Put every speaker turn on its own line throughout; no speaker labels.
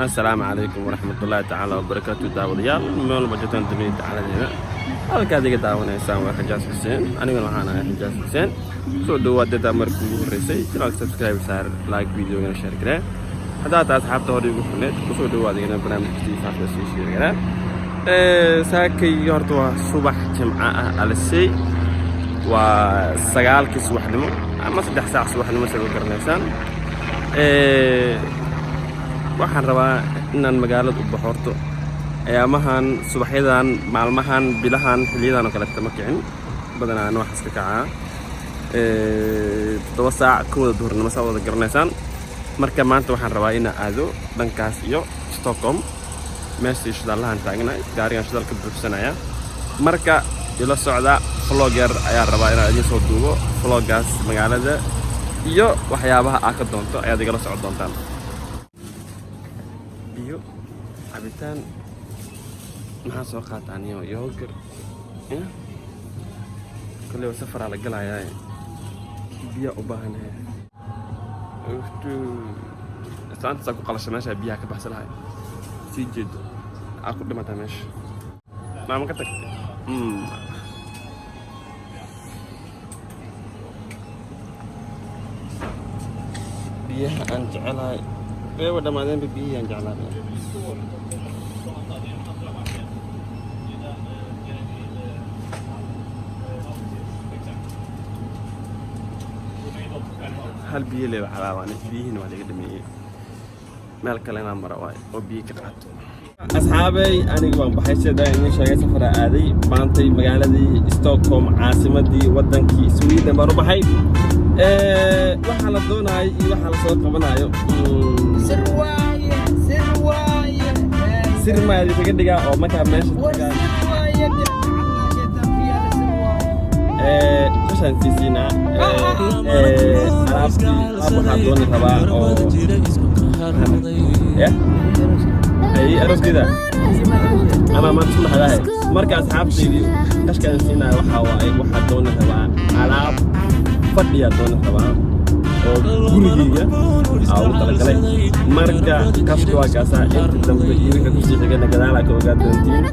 Assalaamu calaykum waraxmatullaahi tacaala wabarakaatu. Daawadayaal, meel walba joogtaan dunida tacaladeeda, halkaad iga daawanaysaan waa Xijaas Xuseen. Aniguna waxaan ahay Xijaas Xuseen. Soo dhawaad dadaa markii ugu horreysay channelka subscribe saar, like videogana share garee. Haddaa taa asxaabta hore igu xirneed, kusoo dhawaad igana barnaamijka sii faafiya, sii share garee. Saakay horta waa subax Jimco ah, alisay waa 9-kii subaxnimo ama 3 saac subaxnimo, siad u garanaysaan. Waxaan rabaa inaan magaalada u baxo. Horto ayaamahan, subaxyadan, maalmahan, bilahan, xiliyadan oo kaleeta ma kicin badanaa. Ana waxaa iska kacaa 7 saac, 1-da duhurnimo, saa wada garanaysaan. Marka maanta waxaan rabaa inaan aado dhankaas iyo Stockholm. Meeshii shidaalahan taagnahay, gaarigan shidaal ka buuxsanaya. Marka ila socda, vlog yar ayaan rabaa inaan idiin soo duubo. Vloggaas magaalada iyo waxyaabaha aad ka doonto ayaad igala socon doontaan. Biyo, cabitaan maxaa soo qaataa? Niyo yogurt. Kolleyba safaraa la galayaa, biyaa u baahanahay. Islaantaasaa ku qalasha meesha biyaha ka baxsa lahay. Sii jeedo aa ku dhimataa meesha. Maama ka tagtay. Biyaha aan jecelahay wayba dhammaadeenba, biyihii aan jeclaaday. Hal biyo leeba calaabaan, biyihiina waa laga dhameeyey. Meel kale inaan mara waay oo biyo ka qaato. Asxaabay, aniga waan baxay, sidaa idiin sheegay. Safaraa aaday maantay magaaladii Stockholm, caasimadii waddankii Sweden baan u baxay. Waxaa la doonayo iyo waxaa la soo qabanayo
Sir waaye, sir waaye.
Sir maa idinkaga dhigaa oo markaa meesha
War
tagaan?
Sir waaye, sir waaye.
Shashaan siisiinaa alaabtii. Alaab waxaa dooni rabaa oo ya ay arooskeeda ama maanta isku dhaxdahay. Marka asxaabtaydii, qashkaan siinaya waxaa waaye, waxaa dooni rabaa alaab fadhiyaa dooni rabaa oo gurigeyga aa ugu talagalay. Marka qashka waa kaasaa. Inta dambe iyo wixii kusii xigana gadaalaa ka ogaa doontiin.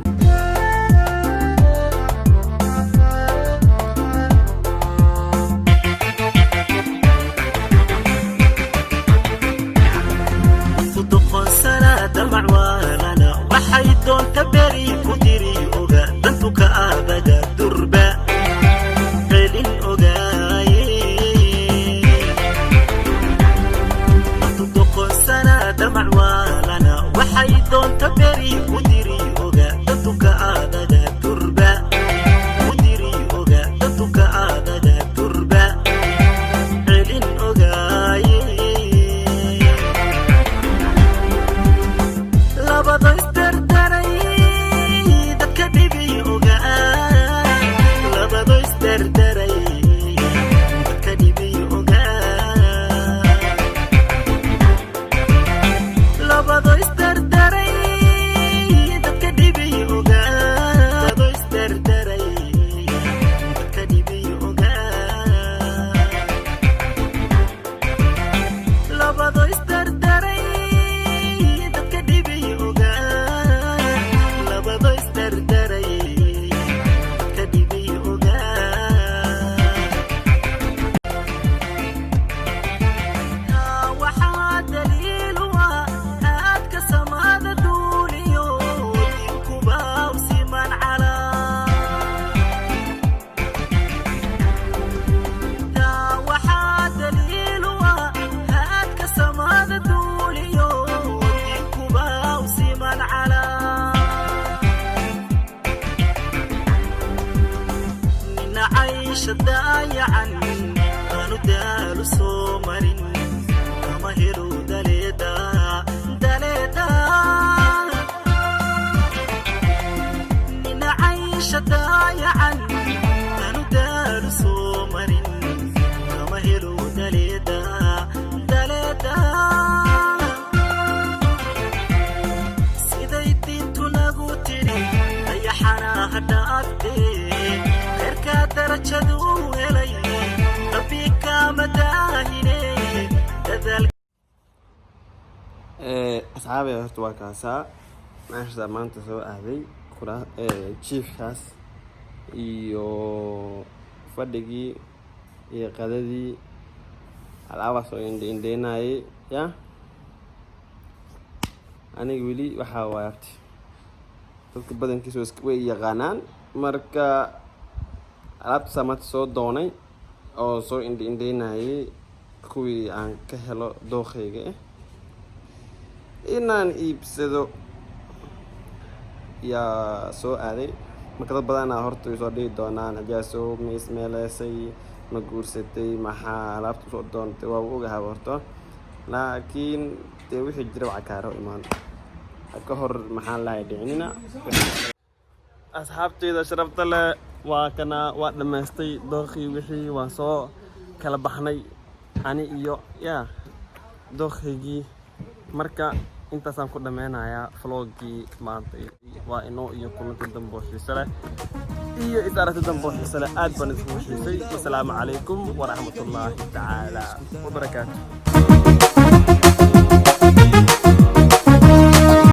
Doqonsanaa damac waalana waxay doonta beri ku diri oga dantuka aadaga durba celin ogaaye. Doqonsanaa damac waalana waxay doonta beri ku diri oga dantuka aadaga durba ku diri oga dantuka aadaga durba celin ogaaye. Labado isdardaray dadka dhibi ogaa, labado isdardaray dadka dhibi ogaa, labado isdardaray dadka dhibi ogaa, labado isdardaray dadka dhibi ogaa, labado isdardaray dadka dhibi ogaa, labado isdardaray dadka dhibi ogaa. Waxaa daliil u ah aadka samaada duuliyo dinkuba siman calaa. Taa waxaa daliil u ah haadka samaada duuliyo dinkuba siman calaa. Nina caysha daayacan aanu daalu soo marin kama helo daleeda daleeda. Nina caysha daayacan aanu daalu soo marin kama helo daleeda daleeda. Siday diintu nagu tidhi, dayaxana ha dhaaftee, khayrkaa darajaduu helay Rabbi kaama.
Asxaabay, horta waa kaasaa meeshaas maanta soo aaday kura jiifkaas iyo fadhigii iyo qadadii, alaabaas oo indhe indheynayay. Ya aniga weli waxaa waay abti dadka badankiisa way yaqaanaan. Marka alaabtaasaa maanta soo doonay oo soo indhe indheynayay, kuwii aan ka helo dookhayga inaan iibsado yaa soo aaday. Marka dad badanaa horta way soo dhihi doonaan: "Xijaasow, ma ismeeleysay? Ma guursatay? Maxaa alaabta usoo doontay?" Waa ogahaba horta, laakiin dee wixii jira waxa kaaro imaan ka hor maxaan lahay dhicinina. Asxaabteyda sharafta leh, waa kana, waa dhammaystay dookhii. Wixii waan soo kala baxnay ani iyo yaa dookhaygii. Marka intaasaan ku dhameynayaa vlog-gii maanta. Waa inoo iyo kulanti dambe oo xiise leh iyo is aragti dambe oo xiise leh. Aad baan iskugu xiisay. Wasalaamu calaykum waraxmatullaahi tacaala wabarakaatu.